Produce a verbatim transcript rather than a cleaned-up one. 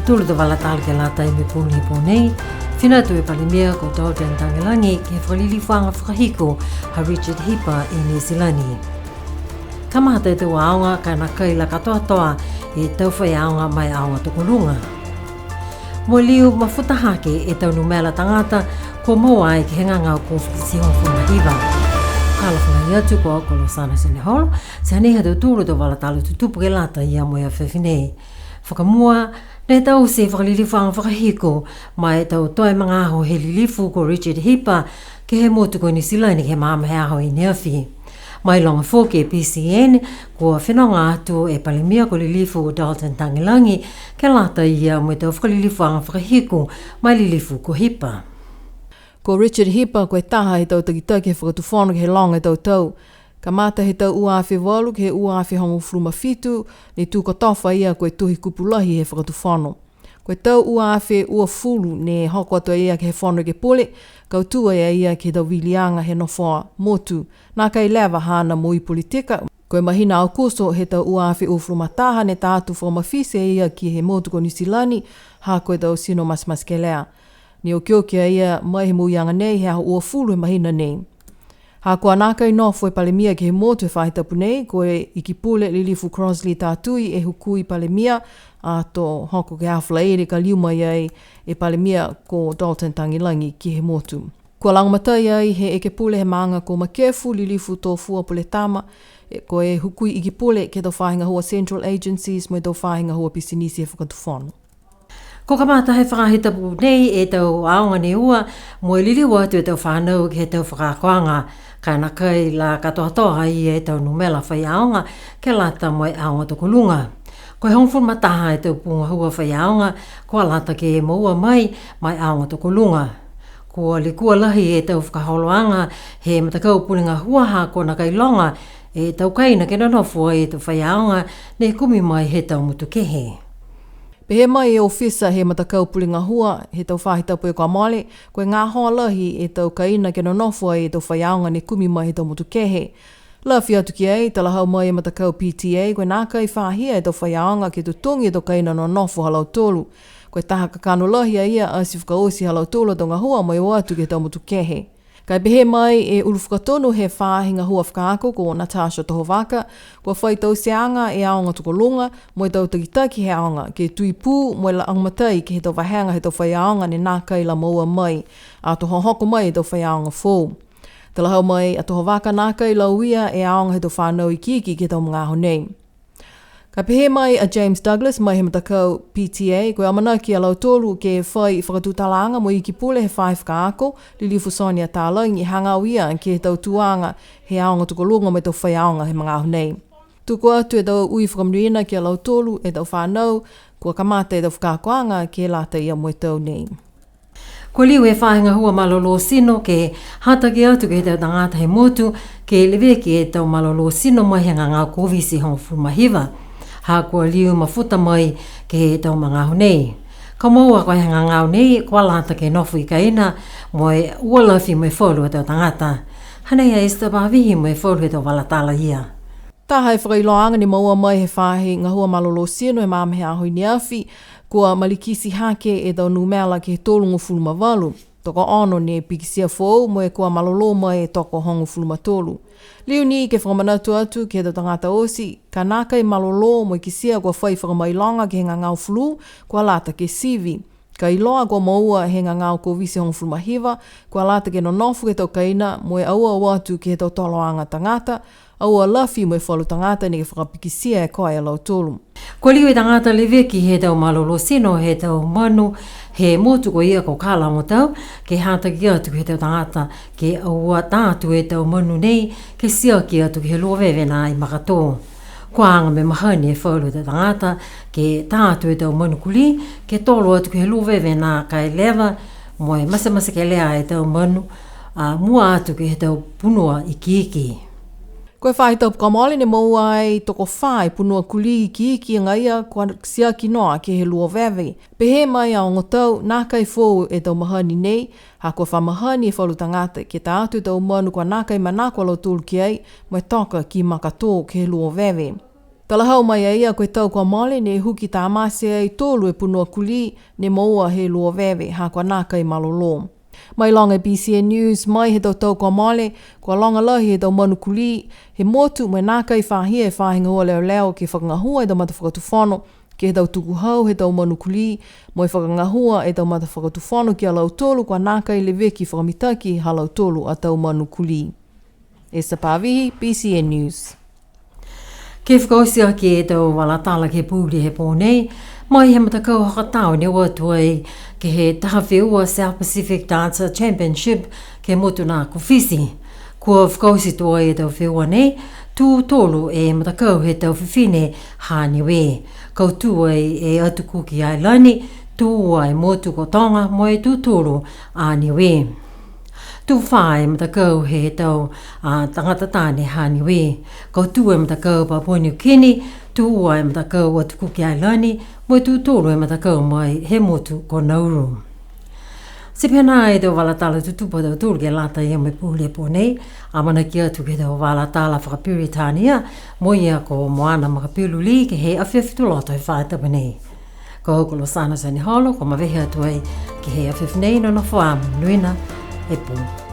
Tolu tau vala tala ke lata mo e pō nei. Fina atu e Palemia ko Dalton Tagelagi ke he fakalilifuaga fakahiku ha Richard Hipa i Niu Silani. Kamata e tau aoga ka e nākai la katoatoa e tau faiaoga ma e aoga tokoluga. Mo e liu mafuta hake e tau numela tagata kua moua ai ke he gagao Koviti hogofulu ma hiva. Kalofa mai atu ko au ko Losana Seneholo, ti hanei ha tautolu tau vala tala tutupu ke lata ia mo e afiafi nei. Fakamua, ne taute e fakalilifuaga fakahiku ma e tau toe magaaho he lilifu ko Richard Hipa ke he motu ko Niu Silani ke he magaaho he aho i neafi. Mailoga foki e B C N, kua fenoga atu e Palemia ko Lilifu Dalton Tagelagi ke lata ia mo e tau fakalilifuaga fakahiku ma e lilifu ko Hipa. Ko Richard Hipa ko e taha he tau takitaki he Fakatufono ke he loga e tau tau. Kamata he tau ua afe valu ke he ua afe hogofulu ma fitu, ne tū kotofa a ia ko e Tohi Kupu Lahi he Fakatufono. Ko e tau ua afe uafulu ne hoko atu a ia ke he Fono Ekepule, kautū ai a ia ke he tau viliaga he nofoa motu. Nākai leva haana moui politika. Ko e mahina Aokuso he tau ua afe uafulu ma taha ne ta atu fakamafiti a ia ke he motu ko Niu Silani, ha ko e tau tino matematekelea. Ne okioki a ia mai he mouiaga nei he aho uafulu he mahina nei. Ha kua nākai nofo e Palemia ke he motu he faahi tapu nei, ko e Ikipule Lilifu Crossley Tatui e hukui Palemia, ato hoko ke he aho Falaile ka liu mai ai e Palemia ko Dalton Tagelagi ke he motu. Kua lagomatai ai he Ekepule he maaga ko Makefu, Lilifu Tofua Puletama, e, ko e hukui Ikipule ke he tau faahi gahua Central Agencies mo e tau faahi gahua pisinisi he Fakatufono. Kua kamata he faahi tapu nei e tau aoga ne ua, mo e liliu atu e tau fanau ke he tau fakaakoaga, ka e nākai la katoatoa ai e tau numela faiaoga ke lata mo e aoga tokoluga. Ko e hogofulu ma taha e tau pū gahua faiaoga kua lata ke moua mai ma e aoga tokoluga. Kua lekua lahi e tau fakaholoaga he matakau pule gahua ha kua nākai loga e tau kaina ke nonofo ai e tau faiaoga ne kumi mai he tau motu kehe. Pehē mai e ofisa he matakau pule gahua he tau faahi tapu kua mole, ko e gahoa lahi e tau kaina ke nonofo ai e tau faiaoga ne kumi mai he tau motu kehe. Lafi atu ki ai, talahau mai e matakau P T A, ko e nākai fahia e tau faiaoga ke totogi e tau kaina nonofo ha lautolu. Ko e taha kakano lahi a ia ati fakaoti ha lautolu a tau gahua mo e o atu ke he tau motu kehe. Ka e pehē mai e ulu fakatonu he faahi gahua fakaako ko Natasha Tohovaka, kua fai tauteaga e aoga tokoluga mo e tau takitaki he aoga ke tui pū mo e lagomatai ke he tau vahega he tau faiaoga ne nākai la moua mai, ato hohoko mai e tau faiaoga foou. Talahau mai a Tohovaka nākai lauia e aoga he tau fanau ikiiki ke he tau magaaho nei. Ka pehē mai a James Douglas mai he matakau P T A, ko e amanaki a lautolu ke fai fakatutalaaga mo e Ikipule he faahi fakaako, Lilifu Sonia Talagi, hagaao ia ke he tau tuaga he aoga tokoluga mo e tau faiaoga he magaaho nei. Tuku atu e tau ui fakamonuina ki a lautolu e tau fanau, kua kamata e tau fakaakoaga ke lata ia mo e tau nei. Kua liu e faahi gahua malolō tino ke hataki atu ke he tau tagata he motu, ke leveki e tau malolō tino mai he gagao Koviti hogofulu ma hiva. Ha kua liu mafuta mai ke he tau magaaho nei. Ka moua ko e he gagao nei, kua lata ke nofo i kaina, mo e ua lafi mo e falu a tau tagata. Hanei a Esther Pavihi mo e falu he tau vala tala ia. Taha e fakailoaaga ne moua mai he faahi gahua malolō tino he magaaho he aho i neafi, kua malikiti hake e tau numela ke he tolugofulu ma valu. Tokoono ne pikitia foou mo e kua malolō mai e toko hogofulu ma tolu. Liu ni ke fakamanatu atu ke he tau tagata oti, ka nākai malolō mo e kitia kua fai fakamailoga ke he gagao fulū, kua lata ke sivi. Ka iloa kua moua he gagao Koviti hogofulu ma hiva, kua lata ke nonofo ke he tau kaina, mo e aua o atu ke he tau toloaga tagata, aua lafi mo e falu tagata neke fakapikitia e koe a lautolu. Kua liu e tagata leveki he tau malolō tino he tau manu he motu ko ia ko Kalagotau, ke hataki atu ke he tau tagata ke aua ta atu e tau manu nei, ke tiaki atu ke he luo veve nā i Makatō. Kua aga mo e mahani e falu tau tagata ke ta atu e tau manu kulī, ke tolo atu ke he luo veve nā ka e leva mo e matematekelea e tau manu, a, mua atu ke he tau punua ikiiki. Ko e faahi tapu kua mole ne moua ai tokofā e punua kulī ikiiki agaia kua tiaki noa ke he luo veve. Pehē mai a Ogotau, nākai foou e tau mahani nei, ha kua fa mahani e falu tagata ke ta atu e tau manu kua nākai manako a lautolu ki ai, mo e toka ki Makatō ke he luo veve. Talahau mai a ia ko e tau kua mole ne huki tamate ai tolu e punua kulī ne moua he luo veve ha kua nākai malolō. Mailoga e B C N News, mai he tau tau kua mole, kua loga lahi he tau manu kulī he motu mo e nākai fahia e faahi gahua leoleo ke fakagahua e tau matafakatufono ke he tau tukuhau he tau manu kulī mo e fakagahua e tau matafakatufono ki a lautolu kua nākai leveki fakamitaki ha lautolu a tau manu kulī. Esther Pavihi, B C N News. Ke fakaoti aki e tau vala tala ke he puli he pō nei, mai he matakau hakatau ne o atu ai ke he taha feua South Pacific Dancer Championship ke he motu nā ko Fisi. Kua fakaoti tuai e tau feua nei, tū tolu e matakau he tau fifine ha Niue. Kautū ai e Atu Kuki Ailani, tū ua e motu ko Toga, mo e tū tolu a Niue. Tū fā e matakau he tau a tagata taane ha Niue. Kautū e matakau Papua New Guinea, tū ua e matakau Atu Kuki Ailani, mo e tū tolu e matakau mai he motu ko Nauru. Ti pihia e tau vala tala tutupu ha tautolu ke lata ia mo e puli he pō nei, amanaki atu ke he tau vala tala fakaperitania, mo ia ko Moana Makapilu Lee ke he afiafi Tuloto he faahi tapu nei. Ko au ko Losana Saniholo, kua mavehe atu ai ke he afiafi nei, nonofo ā, monuina e pō.